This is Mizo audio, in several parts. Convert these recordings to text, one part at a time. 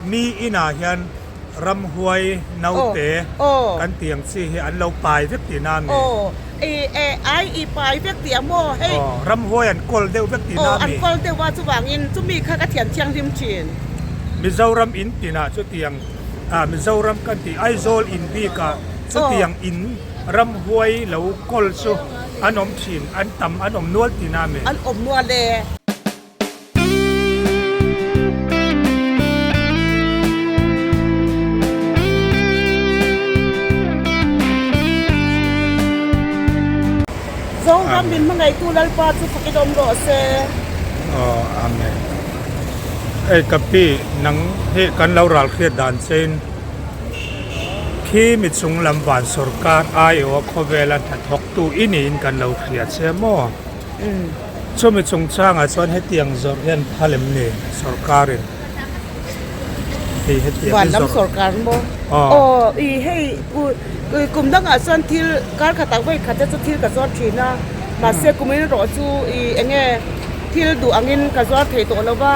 Mi inah hian ramhuai naute kan tih ang chi hi an lo pai vek tihna a mi? Aw, ai i pai vek tih a maw hei? Aw, ramhuai an kawl deuh vek tihna a mi? Aw, an kawl deuh a, chuvangin chumi kha ka thian thianghlim thin. Mizoram in tinah chutiang, ah Mizoram kan tih Aizawl in bikah chutiang in ramhuai lo kawl chu an awm thin, an tam an awm nual tihna a mi? An awm nual e. Zoram min hmangaihtu Lalpa chu fakin awm rawh se. Aw Amen. Hei ka pi nang hi kan lo ral hriat dan chein khi mi chung lam van sawrkar aiawh a khawvela hnathawktu i niin kan lo hria che maw? Chumi chungchangah chuan hetiang zawrh hian phal em ni sawrkarin? Hei hetiang hi Van lam zawrh. sawrkar maw? Aw. Aw i hei kum dangah chuan thil kar khatah vawi khat te chu thil ka zuar thin a, mahse kum in erawh chu i enge thil duh angin ka zuar thei tawh lo va,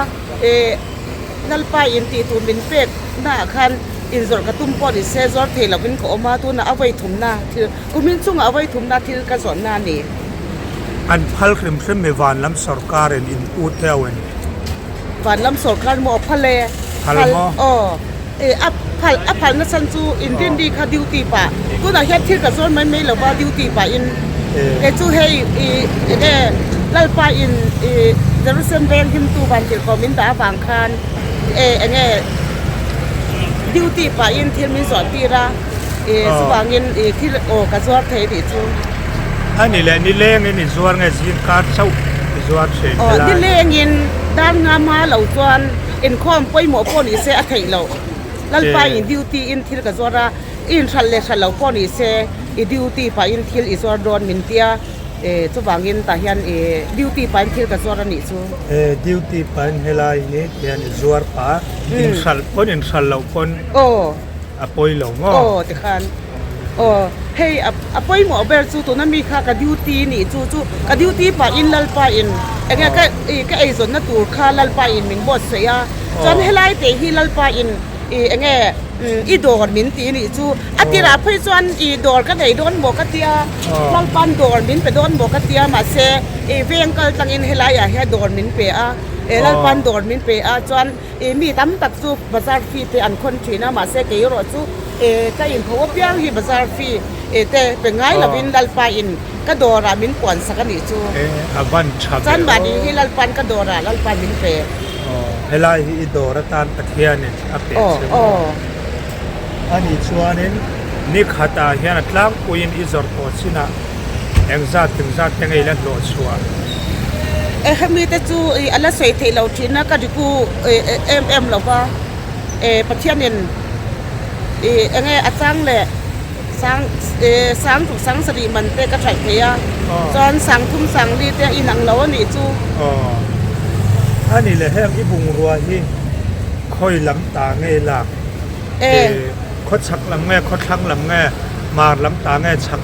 eh Lalpa in tih tur min pek naah khan inzawrh ka tum pawh ni se zuar thei lovin ka awm a, tunah a vawi thumna thil kum in chungah a vawi thumna thil ka zawrhna a ni. An phal hrim hrim mi van lam sawrkar in in u teu in. Van lam sawrkar maw a phal e. Phal maw? Aw e a phal a phal na chhan chu in rinri kha duty pah tunah hian thil ka zawn mai mai lova duty pah in kei chu hei i enge Lalpa in i Jerusalem veng himtu van tirhkoh min dah avang khan e enge duty pah in thil min zawh tir a e chuvangin i thil aw ka zuar thei tih chu. A ni leh nilengin i zuar nge zing kar chauh i zuar thin Aw helai. nilengin dar nga hma lo chuan inkhawm pawimawh pawh ni se a theih loh. Lalpa in duty in thil ka zuar a, i inhralh leh hralh lo pawh ni se i duty pahin thil i zuar dawn min tia e chuvangin tah hian e duty pahin thil ka zuar a nih chu. E duty pahin helai hi tihian i zuar pah a, inhralh pawn inhralh loh pawn. Aw. A pawi lo maw? Aw tikhan aw hei a pawimawh ber chu tuna mi kha ka duty nih chu chu ka duty pah in Lalpa in enge ka ih ka eizawnna tur kha Lalpa in min buatsaih a chuan helai te hi Lalpa in ih enge i dawr min tih nih chu a tirah phei chuan ih dawr ka nei dawn maw ka tia Lalpa'n dawr min pe dawn maw ka tia mahse ih veng kal tlangin helaiah hian dawr min pe a Lalpa'n dawr min pe a chuan Ih mi tam tak chu bazar fee te an khawn thin a, mahse kei erawh chu eh ka inpho apiang hi bazar fee eh te pe ngai lovin Lalpa in ka dawrah min puan sak a nih chu. Eh a van tha ve Chuan mahni aw. hi Lalpa'n ka dawrah Lalpa'n min pe. Aw helai hi i dawr atan Pathianin a pe Aw che maw? aw. Ani chuanin ni khatah hian a tlangpuiin i zawrh tawh chinah engzat engzat te ngei la hlawh chhuah. E hemi te chu i a la sawi theih loh thin a ka riku em em lo va e Pathianin i enge a chang leh sang e sang tuk sang sarih man te ka thaih thei a chuan sang thum sang li te a inang lo a nih chu. Aw a ni le heng i bungrua hi khawi lam ta ngei lak. E. Khaw chhak lam nge, khaw thlang lam nge, mar lam ta nge, chhak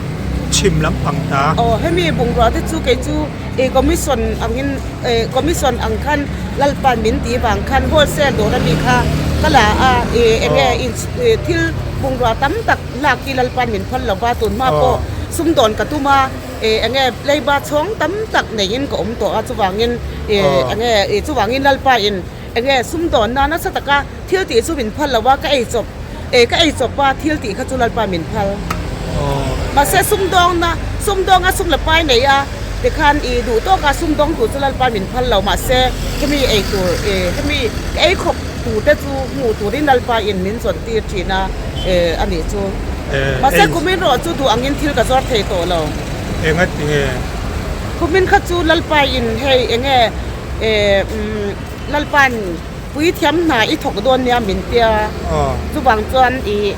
chhim lam pang ta. Aw, hemi bungrua te chu kei chu e commission angin e commission ang khan Lalpan min tih vang khan wholesale dawr ami kha ka la a e enge in thil bungrua tam tak lak hi Lalpan min phal lo va, tun hma pawh sumdawn ka tum a e enge leiba chhawng tam tak neiin ka awm tawh a chuvangin e enge chuvangin Lalpa in enge sumdawn na nasa taka Thil tih chu min phal lo a, ka ei chawp e ka ei chawp a, thil tih kha chu Lalpa min phal. Mahse sumdawngna, sumdawnga sum la pai nei a, tikhan i duh tawk a, sumdawng tur chu Lalpa min phal lo, mahse hemi ei tur e hemi ka ei khawp tur te chu hmuh turin Lalpa in min zawn tir thin a e a nih chu. Mahse kumin rawh chu duh angin thil ka zuar thei tawh lo. Enga tinge? Kumin kha chu Lalpa in hei enge e Lalpa'n Puithiam hna i thawk dawn nia min tia, chuvang chuan i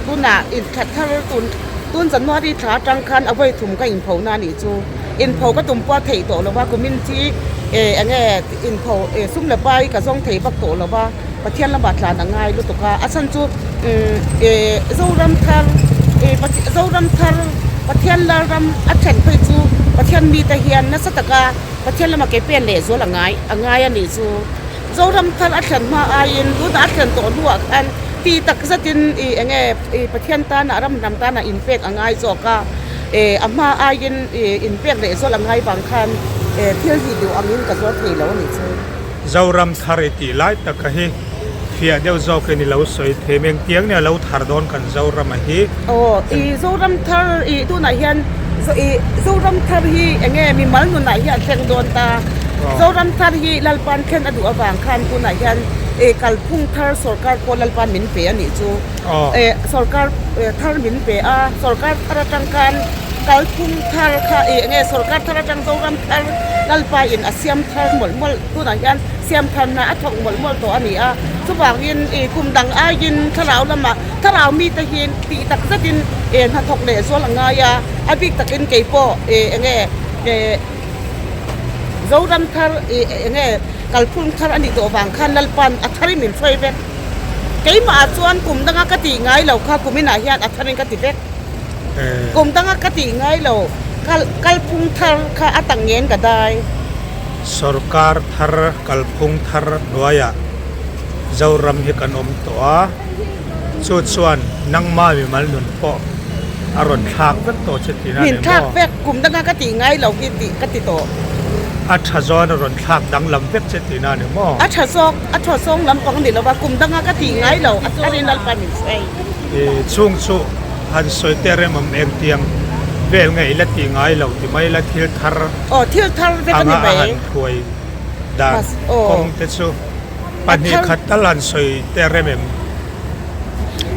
tunah inthla thar tun tun January thla atang khan a vawi thum ka inpho na anih chu. Inpho ka tum pawh a theih tawh lo va, kumin chi eng nge inpho sum leh pai ka zawng thei vak tawh lo va, Pathian lamah tlan a ngai lutuk a, a chhan chu Zoram thar Zoram thar Pathian Lalram a then phei chu Pathian mite hian nasa taka Pathian lama ke pen leh zual a ngai a ngai a nih chu. Zoram thar a thlen hma aiin tunah a thlen tawh hnuah khan ti tak zetin ih eng nge ih Pathian tana ram hnam tana inpek a ngai zawk a, eh a hma aiin ih inpek leh zawlh a ngai vang khan eh thil hi duh angin ka zuar thei lo a nih chu. Zoram thar i tih lai taka hi fiah deuh zawkin i lo sawi thei mai. Engtiang nia lo thar dawn kan Zorama hi? Aw, i Zoram thar i tunah hian i Zoram thar hi eng nge mimal nunah hian thleng dawn ta. Zoram thar hi Lalpan thlen a duh avang khan tunah hian i kalphung thar sorkar pawh Lalpan min pe a nih chu. Sorkar thar min pe a, sorkar thar atang khan kalphung thar kha i eng nge sorkar thar atang Zoram thar Lalpa in a siam thar mawlh mawlh tunah hian siam tharna a thawk mawlh mawlh tawh a ni a, chuvangin ih kum dang aiin thlarau lamah thlarau mite hi tih tak zetin ih hnathawk leh zual a ngai a, a bik takin kei pawh ih eng nge ih Zoram thar ih eng nge kalphung thar a nih tawh vang khan Lalpan a tharin min hruai vek. Keimah ah chuan kum danga ka tih ngai lo kha kum inah hian a tharin ka ti vek. Kum danga ka tih ngai lo kal kalphung thar kha a tak ngen ka dai. Sorkar thar kalphung thar hnuaiah Zoram hi kan awm tawh a, chu chuan nangma mimal nun pawh a rawn thlak vek tawh che tihna a ni maw? Min thlak vek, kum danga ka tih ngai lo hi tih ka ti tawh. A tha zawn a rawn thlak danglam vek che tihna a ni maw? A tha zawk, a thaw zawng lampang ni lova kum danga ka tih ngai lo a tharin Lalpa min sawi. Chung chu han sawi teh rem awm engtiang vel nge i la tih ngai lo ti mai la thil thar Aw thil thar vek a ni anga a mai. han thuai dan Mas aw. kawng te chu pahnih khat tal han sawi teh rem em?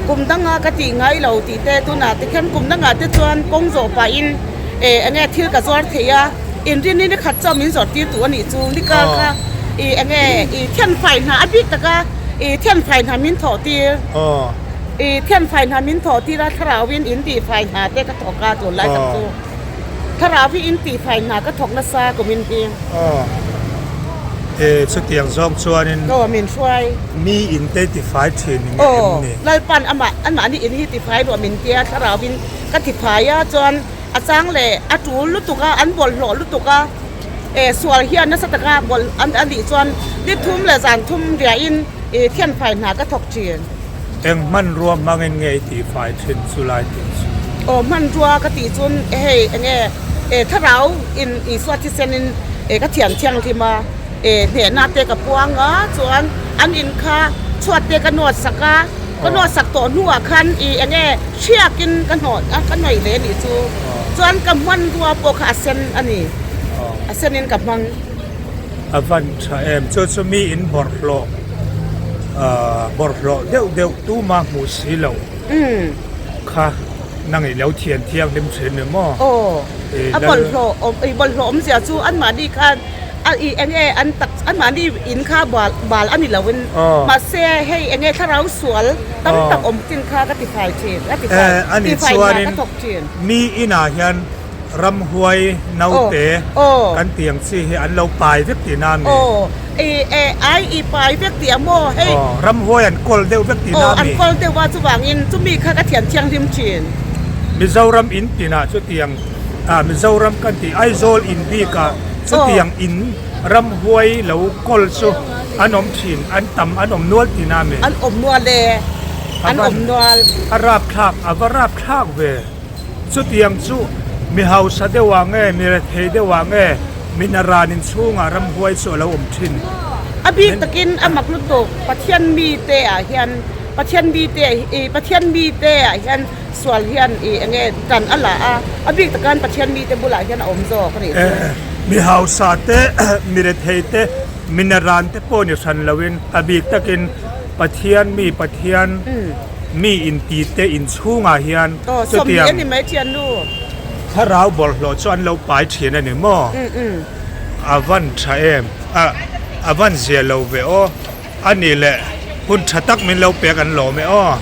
Kum danga ka tih ngai lo tih te tunah te khian kum dangah te chuan kawng zawh pahin eh enge thil ka zuar thei a, inrin in khat chuan min zawrh tir duh a nih chu nikar kha ih enge ih thianfai hna a bik taka ih thianfai hna min thawh tir. Aw. Ih thianfai hna min thawh tir a thlarauin in tihfai hna te ka thawk a tunlai tak chu. Thlarau hi in tihfai hna ka thawk nasa kum in hi. Aw. E chutiang zawng chuanin. Aw min hruai. Mi in te tifai thin ni nge em ni? Aw Lalpan amah anmahni in hi tifai ruah min tia thlarau in ka tifai a chuan a chang leh a tul lutuk a an bawlhhlawh lutuk a e sual hian nasa taka bawlh an a nih chuan ni thum leh zan thum riah in e thianfai hna ka thawk thin. Eng hmanrua hmangin nge i tihfai thin chu lai tih chu? Aw hmanrua ka tih chun hei enge e thlarau in Isua thisen in e ka thiam thianghlim a e hnehna te ka puang a chuan an in kha chhuat te ka nawt sak a ka nawt sak tawh hnuah khan i enge hriak in ka hnawh a ka nawih leh anih chu chuan ka hmanrua pawh kha a sen a ni a sen in ka hmang. A van tha em chu chu mi in bawrhhlawh ahh bawrhhlawh deuh deuh tuma hmuh si lo kha nang i lo thian thianghlim thin ni maw? Aw a bawlhhlawh awm i bawlhhlawh awmzia chu anmahni khan a i eng nge an tak anmahni in kha bal bal a ni lo in mahse hei eng nge thlarau sual tam tak awm chin kha ka tifai thin ka tifai tifai hna ka thawk thin. Mi inah hian Ramhuai naute kan tih ang chi hi an lo pai vek tihna a mi? Aw, i ai i pai vek tih a maw hei? Aw, ramhuai an kawl deuh vek tihna a mi? Aw, an kawl deuh a, chuvangin chumi kha ka thiam thianghlim thin. Mizoram in tinah chutiang, ah Mizoram kan tih Aizawl in bikah chutiang in ramhuai lo kawl chu an awm thin, an tam an awm nual tihna a mi? An awm nual e, an awm nual. A rapthlak, a va rapthlak ve. Chutiang chu mi hausa deuhah nge, mi rethei deuhah nge, mi naran inchhungah ramhuai chu a lo awm thin. A bik takin a mak lutuk Pathian mite ah hian Pathian mite i Pathian mite ah hian sual hian i enge tan a la a, a bik takan Pathian mite bulah hian a awm zawk a nih chu. Mi hausa te, mi rethei te, mi naran te pawh ni hran loin a bik takin Pathian mi Pathian Mi intite inchhungah hian chutiang thlarau bawlhhlawh chu an lo pai thin a ni maw? A van tha em? A van zia lo ve aw. A nih leh hun tha tak min lo pek an lawm e aw.